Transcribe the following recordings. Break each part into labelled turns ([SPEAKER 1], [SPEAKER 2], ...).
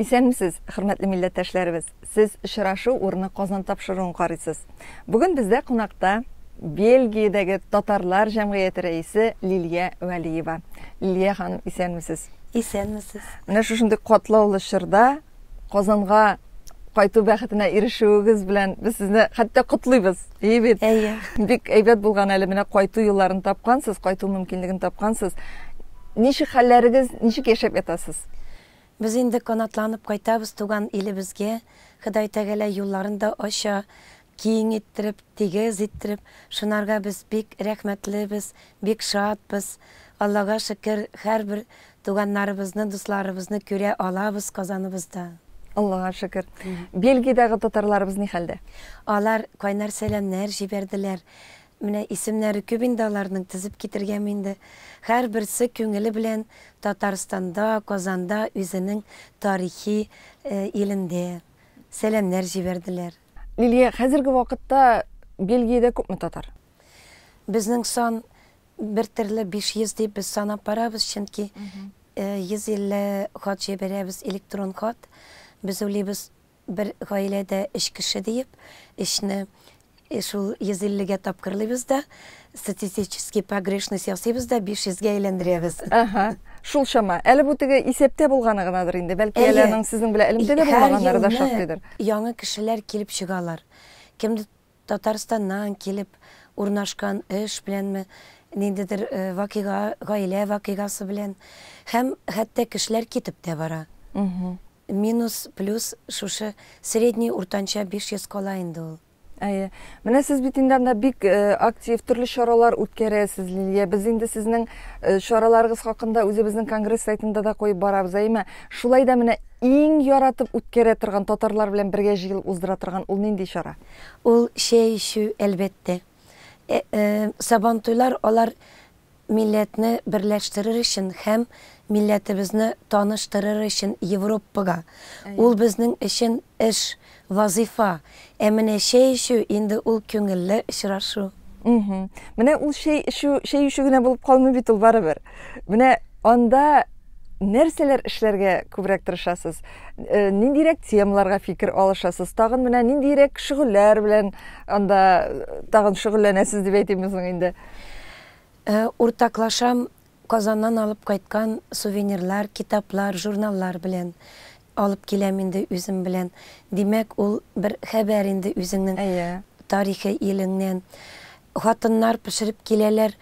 [SPEAKER 1] Исәнмесез, хөрмәтле милләттәшләребез! Сез Очрашу урыны Казан тапшыруын карыйсыз. Бүген бездә кунакта Бельгиядәге татарлар җәмгыяте рәисе Лилия Вәлиева. Лилия ханым, исәнмесез!
[SPEAKER 2] Исәнмесез!
[SPEAKER 1] Менә шушындый катлаулы чорда Казанга кайту бәхетенә ирешүегез белән без сезне хәтта котлыйбыз. Әйе бит?
[SPEAKER 2] Әйе.
[SPEAKER 1] Бик әйбәт булган әле, менә кайту юлларын тапкансыз, кайту мөмкинлеген тапкансыз. Ничек хәлләрегез, ничек яшәп ятасыз?
[SPEAKER 2] Без инде канатланып кайтабыз туган илебезгә, Ходай Тәгалә юлларын да ача, киң иттереп, тигез иттереп, шунарга без бик рәхмәтлебез, бик шатбыз. Аллага шөкер, һәрбер туганнарыбызны, дусларыбызны күрә алабыз Казаныбызда.
[SPEAKER 1] Аллага шөкер. Бельгиядәге татарларыбыз ни хәлдә?
[SPEAKER 2] Алар кайнар сәламнәр җибәрделәр. Менә исемнәре күп инде аларның, тезеп китергәме инде. Һәрберсе күңеле белән Татарстанда, Казанда, үзенең тарихи илендә. Сәламнәр җибәрделәр.
[SPEAKER 1] Лилия, хәзерге вакытта Бельгиядә күпме татар?
[SPEAKER 2] Безнең сан бер төрле 500 дип без санап барабыз, чөнки 150 хат җибәрәбез, электрон хат. Без уйлыйбыз, бер гаиләдә өч кеше диеп, өчне шул 150 гә тапкырлыйбыз да, статистический погрешность ясыйбыз да, 500 гә әйләндерәбез.
[SPEAKER 1] Әһә, шул чама. Әле бу теге исәптә булганы гынадыр инде. Бәлки әле аның сезнең белән элемтәдә булмаганнары да шактыйдыр.
[SPEAKER 2] Яңа кешеләр килеп чыгалар. Кемдер Татарстаннан килеп урнашкан эш беләнме, ниндидер вакыйга, гаилә вакыйгасы белән. Һәм хәтта кешеләр китеп тә бара. Минус, плюс шушы средний уртанча 500 кала инде ул.
[SPEAKER 1] Әйе. Менә сез бит инде анда бик актив төрле чаралар үткәрәсез, Лилия. Без инде сезнең чараларыгыз хакында үзебезнең конгресс сайтында да куеп барабыз, әйеме? Шулай да менә иң яратып үткәрә торган, татарлар белән бергә җыелып уздыра торган ул нинди чара?
[SPEAKER 2] Ул чәй эчү, әлбәттә. Сабантуйлар алар милләтне берләштерер өчен һәм милләтебезне таныштырыр өчен Европага. Ул безнең өчен эш, вазыйфа. Ә менә чәй эчү инде ул күңелле очрашу.
[SPEAKER 1] Менә ул чәй эчү, чәй эчү генә булып калмый бит ул барыбер. Менә анда нәрсәләр эшләргә күбрәк тырышасыз? Э, ниндирәк темаларга фикер алышасыз? Тагын менә ниндирәк шөгыльләр белән анда э, тагын шөгыльләнәсез дип әйтимме соң инде?
[SPEAKER 2] Э, уртаклашам Казаннан алып кайткан сувенирлар, китаплар, журналлар белән алып киләм инде үзем белән. Димәк, ул бер хәбәр инде үзеңнең тарихи илеңнән. Хатыннар пешереп киләләр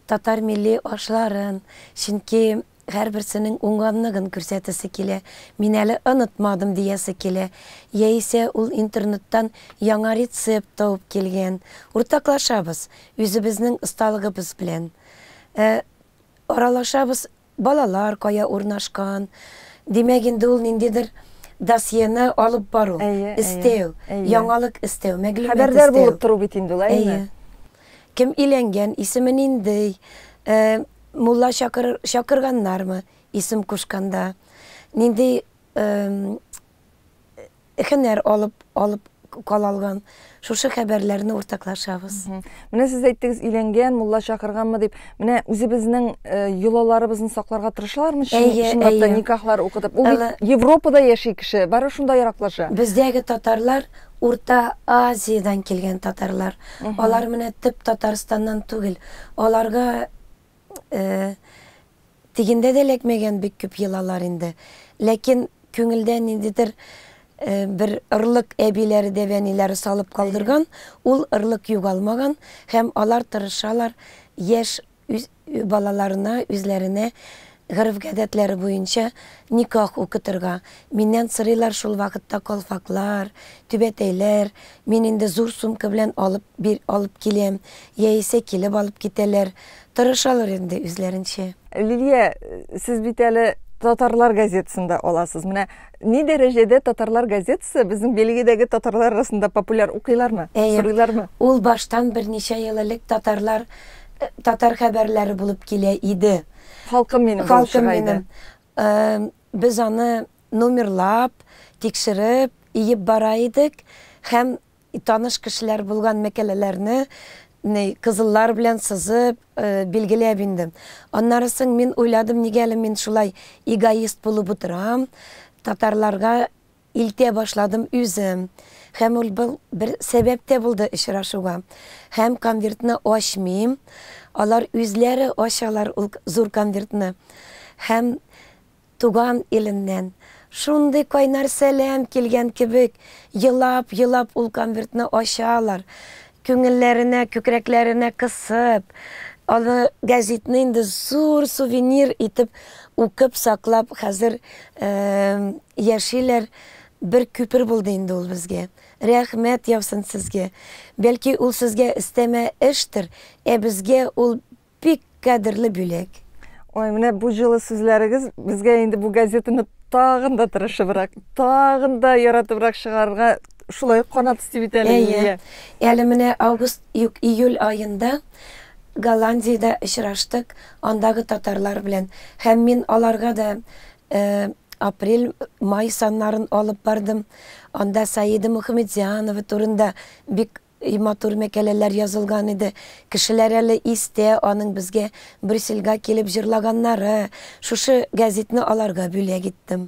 [SPEAKER 2] татар милли ашларын, чөнки һәрберсенең уңганлыгын күрсәтәсе килә, мин әле онытмадым диясе килә, яисә ул интернеттан яңа рецепт табып килгән. Уртаклашабыз үзебезнең осталыгыбыз белән. Ә, аралашабыз, балалар кая урнашкан. Димәк, инде ул ниндидер досьены алып бару, эстәү, яңалык эстәү, мәгълүмат эстәү.
[SPEAKER 1] Хәбәрдар булып тору бит инде ул, әйеме?
[SPEAKER 2] Әйе. Кем өйләнгән, исеме нинди, мулла чакыр, чакырганнармы исем кушканда, нинди һөнәр алып, алып кала алган. Шушы хәбәрләрне уртаклашабыз.
[SPEAKER 1] Менә сез әйттегез, өйләнгән, мулла чакырганмы дип. Менә үзебезнең йолаларыбызны сакларга тырышалармы?
[SPEAKER 2] Әйе,
[SPEAKER 1] Чынлап та
[SPEAKER 2] әйе.
[SPEAKER 1] никахлар укытып. Ул бит Европада яши кеше, бары шунда яраклаша.
[SPEAKER 2] Бездәге татарлар Урта Азиядән килгән татарлар. Алар менә төп Татарстаннан түгел. Аларга э, тегендә дә эләкмәгән бик күп йолалар инде. Ләкин күңелдә ниндидер э, бер ырлык әбиләре, дәвәниләре салып калдырган, ул ырлык югалмаган һәм алар тырышалар яшь үз балаларына, үзләренә гореф-гадәтләре буенча никах укытырга. Миннән сорыйлар шул вакытта калфаклар, түбәтәйләр. Мин инде зур сумка белән алып бир, алып киләм, яисә килеп алып китәләр. Тырышалар инде үзләренчә.
[SPEAKER 1] Лилия, сез бит әле Татарлар газетасын да аласыз. Менә ни дәрәҗәдә Татарлар газетасы безнең Бельгиядәге татарлар арасында популяр укыйлармы?
[SPEAKER 2] Әйе.
[SPEAKER 1] Сорыйлармы?
[SPEAKER 2] Ул баштан берничә ел элек татарлар татар хәбәрләре булып килә иде.
[SPEAKER 1] Халкым минем булып
[SPEAKER 2] Халкым
[SPEAKER 1] чыга иде.
[SPEAKER 2] минем. Без аны номерлап, тикшереп, иеп бара идек һәм таныш кешеләр булган мәкаләләрне ни, кызыллар белән сызып, билгеләп инде. Аннары соң мин уйладым, нигә әле мин шулай эгоист булып утырам? татарларга илтә башладым үзем. Һәм ул был бер сәбәп тә булды очрашуга. Һәм конвертны ачмыйм. Алар үзләре ачалар ул зур конвертны. Һәм туган иленнән шундый кайнар сәлам килгән кебек, елап-елап ул конвертны ачалар. Күңелләренә, күкрәкләренә кысып, аны гәзитне инде зур сувенир итеп укып, саклап хәзер яшиләр. Бер күпер булды инде ул безгә. Рәхмәт яусын сезгә. Бәлки ул сезгә өстәмә эштер, ә безгә ул бик кадерле бүләк.
[SPEAKER 1] Ой, менә бу җылы сүзләрегез безгә инде бу газетаны тагын да тырышыбрак, тагын да яратыбрак чыгарырга шулай ук канат өсти бит әле.
[SPEAKER 2] Әйе. Әле менә август, юк, июль аенда Голландиядә очраштык андагы татарлар белән. Һәм мин аларга да э, апрель, май саннарын алып бардым. Анда Саида Мухаметзянова турында бик И матур мәкаләләр язылган иде. Кешеләр әле истә, аның безгә Брюссельгә килеп җырлаганнары. Шушы гәзитне аларга бүләк иттем.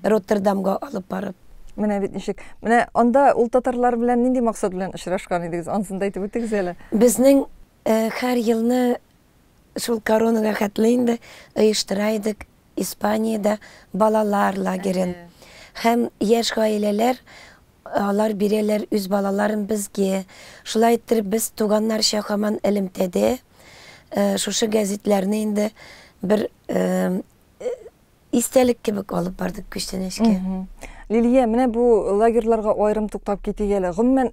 [SPEAKER 2] Роттердамга алып барып.
[SPEAKER 1] Менә бит ничек. Менә анда ул татарлар белән нинди максат белән очрашкан идегез? Анысын да әйтеп үтегез әле.
[SPEAKER 2] Безнең һәр елны шул коронага хәтле инде оештыра идек Испаниядә балалар лагерен. Һәм яшь гаиләләр Алар бирәләр үз балаларын безгә. Шулай иттереп без туганнарча һаман элемтәдә. Шушы гәзитләрне инде бер истәлек кебек алып бардык күчтәнәчкә.
[SPEAKER 1] Лилия, менә бу лагерьларга аерым туктап китик әле. Гомумән,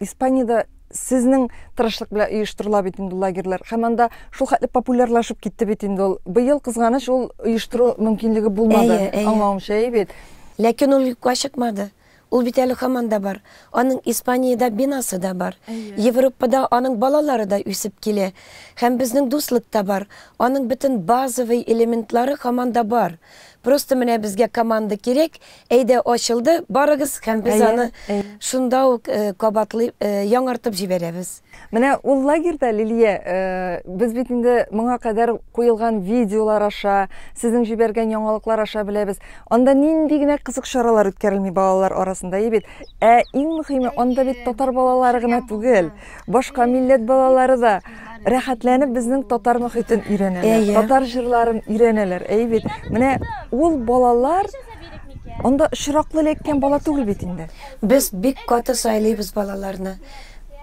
[SPEAKER 1] Испаниядә сезнең тырышлык белән оештырыла бит инде лагерьлар. Һәм анда шул хәтле популярлашып китте бит инде ул. Быел, кызганыч, ул оештыру мөмкинлеге булмады. Аңлавымча, әйе бит.
[SPEAKER 2] Ләкин ул юкка чыкмады. Ул бит әле һаман да бар. Аның Испаниядә бинасы да бар. Европада аның балалары да үсеп килә. Һәм безнең дуслык та бар. Аның бөтен базовый элементлары һаман да бар. Просто менә безгә команда кирәк, әйдә ачылды, барыгыз һәм без аны шунда ук кабатлый, яңартып җибәрәбез.
[SPEAKER 1] Менә ул лагерьда, Лилия, без бит инде моңа кадәр куелган видеолар аша, сезнең җибәргән яңалыклар аша беләбез. Анда нинди генә кызык чаралар үткәрелми балалар арасында, әйе бит. Ә иң мөхиме, анда бит татар балалары гына түгел, башка милләт балалары да рәхәтләнеп безнең татар мөхитен өйрәнәләр, татар җырларын өйрәнәләр, әйе бит. Менә ул балалар анда очраклы эләккән бала түгел бит инде.
[SPEAKER 2] Без бик каты сайлыйбыз балаларны.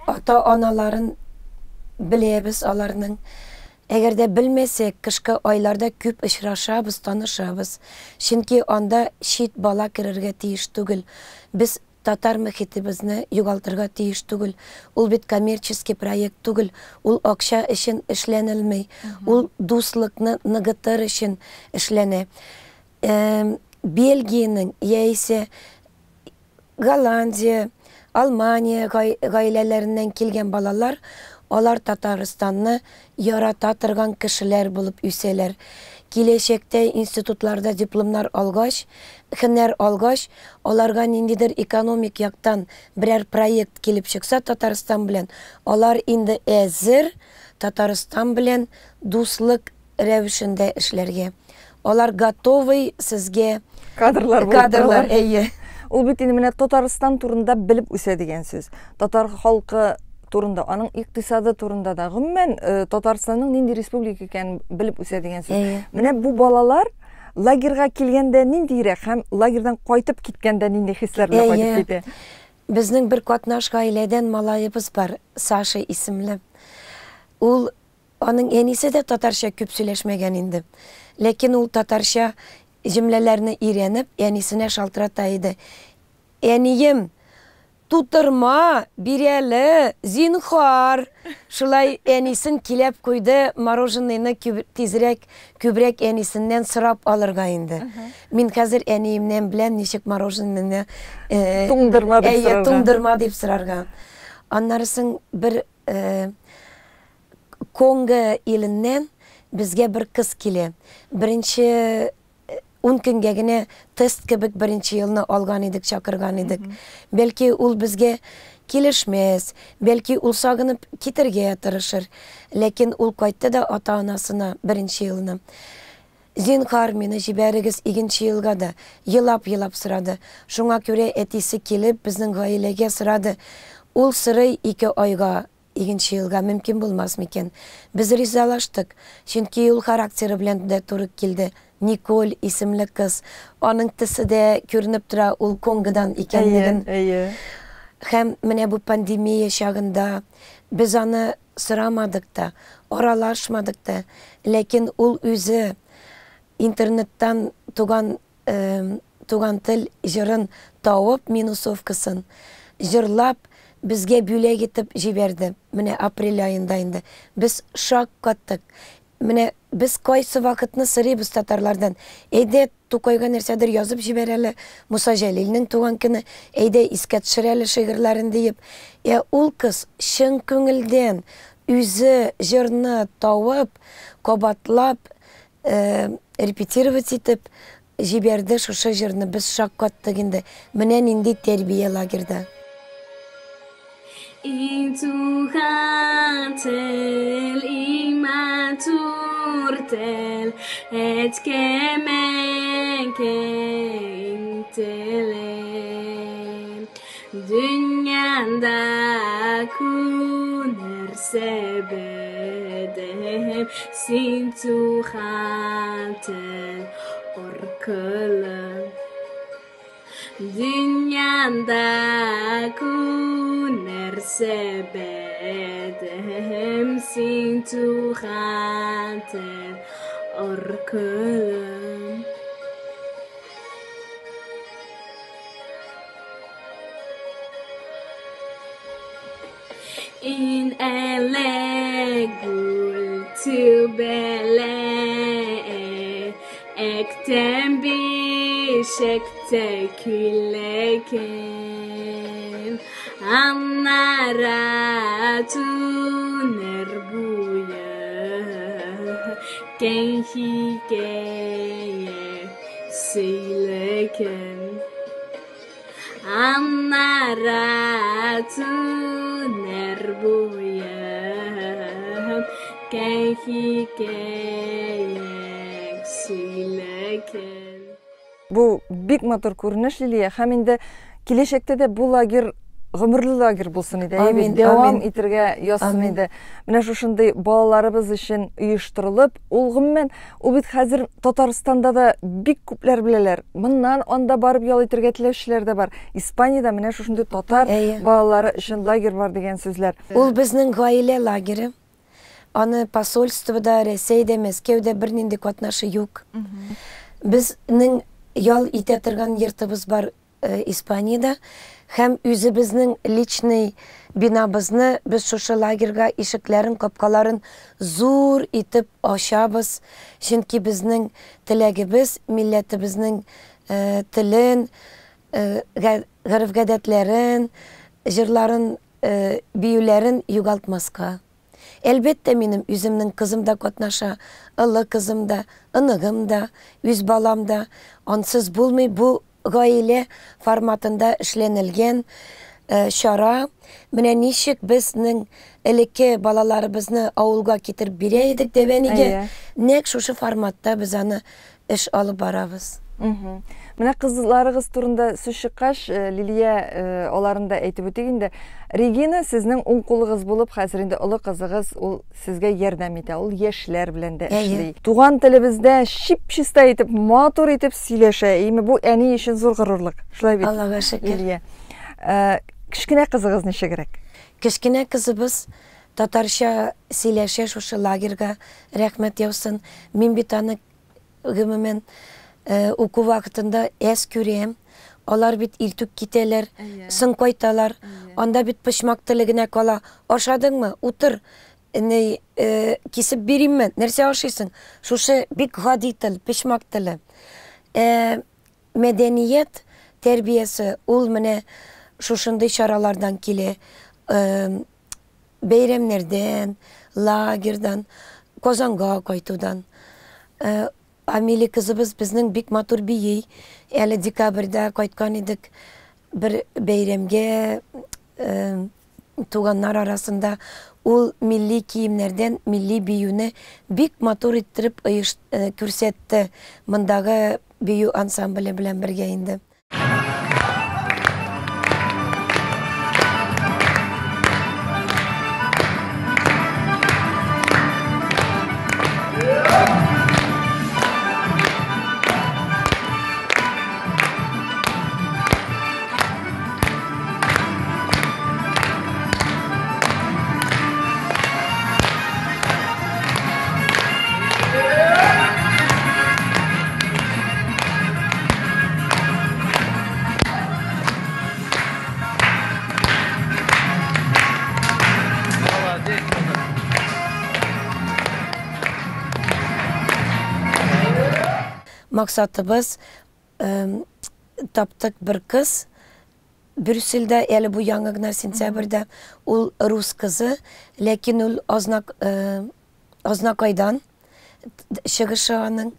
[SPEAKER 2] Ата-аналарын беләбез аларның. Әгәр дә белмәсәк, кышкы айларда күп очрашабыз, танышабыз. Чөнки анда чит бала керергә тиеш түгел. Без татар мөхитебезне югалтырга тиеш түгел. Ул бит коммерческий проект түгел, ул акча өчен эшләнелми. Ул дуслыкны ныгытыр өчен эшләнә. Бельгиянең яисә Голландия, Алмания гаиләләреннән килгән балалар, алар Татарстанны ярата торган кешеләр булып үсәләр. Киләчәктә институтларда дипломнар алгач, һөнәр алгач, аларга ниндидер экономик яктан берәр проект килеп чыкса Татарстан белән, алар инде әзер Татарстан белән дуслык рәвешендә эшләргә. Алар готовый сезгә
[SPEAKER 1] кадрлар
[SPEAKER 2] булып кадрлар, әйе.
[SPEAKER 1] Ул бит инде менә Татарстан турында белеп үсә дигән сүз. Татар халкы турында, аның икътисады турында да, гомумән, э, Татарстанның нинди республика икәнен белеп үсә дигән сүз. Менә бу балалар лагерьга килгәндә ниндирәк һәм лагерьдан кайтып киткәндә нинди хисләр белән кайтып китә?
[SPEAKER 2] Безнең бер катнаш гаиләдән малаебыз бар, Саша исемле. Ул Аның әнисе дә татарча күп сөйләшмәгән инде. Ләкин ул татарча җөмләләрне өйрәнеп, әнисенә шалтырата иде. Әнием, тутырма, бир әле, зинһар! Шулай әнисен киләп куйды, мороженыйны тизрәк, күбрәк әнисеннән сорап алырга инде. Мин хәзер әниемнән беләм, ничек мороженыйны
[SPEAKER 1] туңдырма дип сорарга.
[SPEAKER 2] Әйе, туңдырма дип сорарга. Аннары соң бер Конго иленнән безгә бер кыз килә. Беренче ун көнгә генә тест кебек беренче елны алган идек, чакырган идек. Бәлки ул безгә килешмәс, бәлки ул сагынып китергә тырышыр. Ләкин ул кайтты да ата-анасына беренче елны. Зинһар, мине җибәрегез игенче елга да. Елап-елап сорады. Шуңа күрә әтисе килеп, безнең гаиләгә сорады. Ул сорый ике айга, игенче елга мөмкин булмас микән? Без ризалаштык, чөнки ул характеры белән дә туры килде. Николь исемле кыз. Аның төсе дә күренеп тора, ул Конгодан икәнлеген.
[SPEAKER 1] Әйе, әйе.
[SPEAKER 2] Һәм менә бу пандемия чагында без аны сорамадык та, аралашмадык та, ләкин ул үзе интернеттан туган Туган тел җырын тавып, минусовкасын җырлап, безгә бүләк итеп җибәрде. Менә апрель аенда инде. Без шаккаттык. Менә без кайсы вакытны сорыйбыз татарлардан, әйдә, Тукайга нәрсәдер язып җибәр әле, Муса Җәлилнең туган көне, әйдә, искә төшер әле шигырьләрен диеп. Ә ул кыз чын күңелдән үзе җырны тавып, кабатлап, репетировать итеп җибәрде шушы җырны. Без шаккаттык инде. Менә нинди тәрбия лагерьда.
[SPEAKER 3] Иң туган тел, иң матур тел, әткәм, әнкәем теле. Дөньяда күп нәрсә белдем, син туган тел аркылы. Дөньяда күп нәрсә белдем, син туган тел аркылы. Иң элек гүл түбәле, Әктән бишектә күләкем, Аннары түнер буе Кәң хикәя сөйләкем. Аннары түнер буе Кәң хикәя сөйләкем.
[SPEAKER 1] Бу бик матур күренеш, Лилия, һәм инде киләчәктә дә бу лагерь гомерле лагерь булсын иде. Әйе бит, дәвам итергә язсын иде. Менә шушындый балаларыбыз өчен оештырылып, ул гомумән, ул бит хәзер Татарстанда да бик күпләр беләләр. Моннан анда барып ял итергә теләүчеләр дә бар. Испаниядә менә шушындый татар балалары өчен лагерь бар дигән сүзләр.
[SPEAKER 2] Ул безнең гаилә лагере. Аны посольствода, Рәсәйдә, Мәскәүдә бернинди катнашы юк. Безнең ял итә торган йортыбыз бар Испаниядә һәм үзебезнең личный бинабызны без шушы лагерьга ишекләрен, капкаларын зур итеп ачабыз, чөнки безнең теләгебез милләтебезнең телен, гореф-гадәтләрен, җырларын, биюләрен югалтмаска. Әлбәттә, минем үземнең кызым да катнаша, олы кызым да, оныгым да, үз балам да. Ансыз булмый, бу гаилә форматында эшләнелгән чара. Менә ничек безнең элекке балаларыбызны авылга китереп бирә идек дәвәнигә, нәкъ шушы форматта без аны эш алып барабыз.
[SPEAKER 1] Менә кызларыгыз турында сүз чыккач, э, Лилия, э, аларын да әйтеп үтик инде. Регина сезнең уң кулыгыз булып, хәзер инде олы кызыгыз, ул сезгә ярдәм итә, ул яшьләр белән дә эшли. Туган телебездә чип-чиста итеп, матур итеп сөйләшә. Име бу әни өчен зур горурлык. Шулай бит?
[SPEAKER 2] Аллага шөкер.
[SPEAKER 1] Лилия. Э, кечкенә кызыгыз ничегрәк?
[SPEAKER 2] Кечкенә кызыбыз татарча сөйләшә шушы лагерьга рәхмәт яусын. Мин бит аны Гомумән, уку вакытында әз күрәм. Алар бит иртүк китәләр, соң кайталар. Анда бит почмак теле генә кала. Ашадыңмы? Утыр. Ни, кисеп биримме? Нәрсә ашыйсың? Шушы бик гади тел, почмак теле. Ә мәдәният тәрбиясе ул менә шушындый чаралардан килә. Бәйрәмнәрдән, лагерьдан, Казанга кайтудан. Э, Амели кызыбыз безнең бик матур бии. Әле декабрьдә кайткан идек бер бәйрәмгә. Э, Туганнар арасында ул милли киемнәрдән милли биюне бик матур иттереп оеш күрсәтте мондагы бию ансамбле белән бергә инде. Максатыбыз таптык бер кыз Брюссельдә, әле бу яңа гына сентябрьдә, ул рус кызы, ләкин ул Азнак, Азнакайдан чыгышы аның.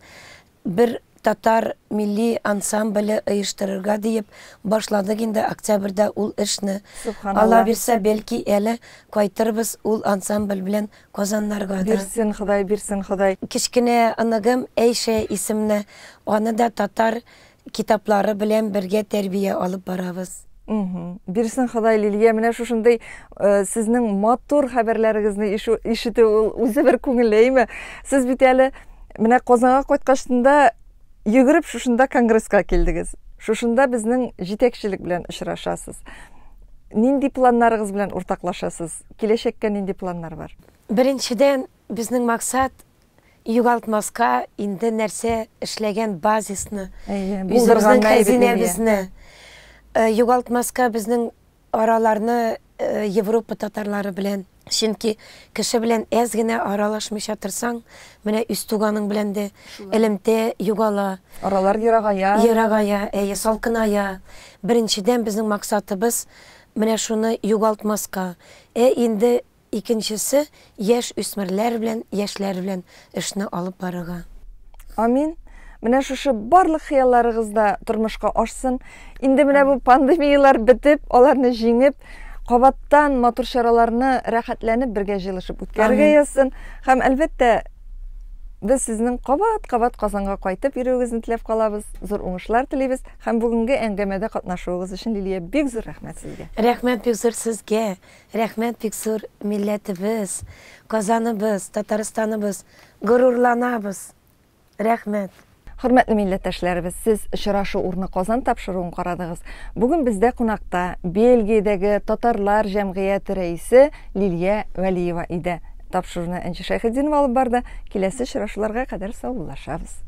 [SPEAKER 2] Бер татар милли ансамбле оештырырга диеп башладык инде октябрьдә ул эшне. Алла бирсә, бәлки әле кайтырбыз ул ансамбль белән Казаннарга да.
[SPEAKER 1] Бирсен Ходай, бирсен Ходай.
[SPEAKER 2] Кечкенә оныгым Әйшә исемле, аны да татар китаплары белән бергә тәрбия алып барабыз.
[SPEAKER 1] Бирсен Ходай, Лилия, менә шушындый э, сезнең матур хәбәрләрегезне ишетү ул үзе бер күңелле, әйме? Сез бит әле менә Казанга кайткачтында йөгереп шушында конгресска килдегез. Шушында безнең җитәкчелек белән очрашасыз. Нинди планнарыгыз белән уртаклашасыз? Киләчәккә нинди планнар бар?
[SPEAKER 2] Беренчедән, безнең максат югалтмаска инде нәрсә эшләгән базисны, үзебезнең хәзинәбезне э, югалтмаска безнең араларны э, Европа татарлары белән. Чөнки кеше белән әз генә аралашмыйча торсаң, менә үз туганың белән дә элемтә югала.
[SPEAKER 1] Аралар ерагая.
[SPEAKER 2] Ерагая, әйе, салкыная. Беренчедән безнең максатыбыз менә шуны югалтмаска. Ә инде Икенчесе, яшь үсмерләр белән, яшьләр белән эшне алып барырга.
[SPEAKER 1] Амин. Менә шушы барлык хыялларыгыз да тормышка ашсын. Инде менә бу пандемияләр бетеп, аларны җиңеп, кабаттан матур чараларны рәхәтләнеп бергә җыелышып үткәрергә язсын. Һәм әлбәттә, без сезнең кабат-кабат Казанга кайтып йөрүегезне теләп калабыз. Зур уңышлар телибез. Һәм бүгенге әңгәмәдә катнашуыгыз өчен Лилия бик зур рәхмәт сезгә.
[SPEAKER 2] Рәхмәт бик зур сезгә. Рәхмәт бик зур, милләтебез, Казаныбыз, Татарстаныбыз, горурланабыз! Рәхмәт!
[SPEAKER 1] Хөрмәтле милләттәшләребез, сез Очрашу урыны Казан тапшыруын карадыгыз. Бүген бездә кунакта Бельгиядәге татарлар җәмгыяте рәисе Лилия Вәлиева иде. Тапшыруны Энҗе Шәйхетдинова алып барды. Киләсе очрашуларга кадәр саубуллашабыз.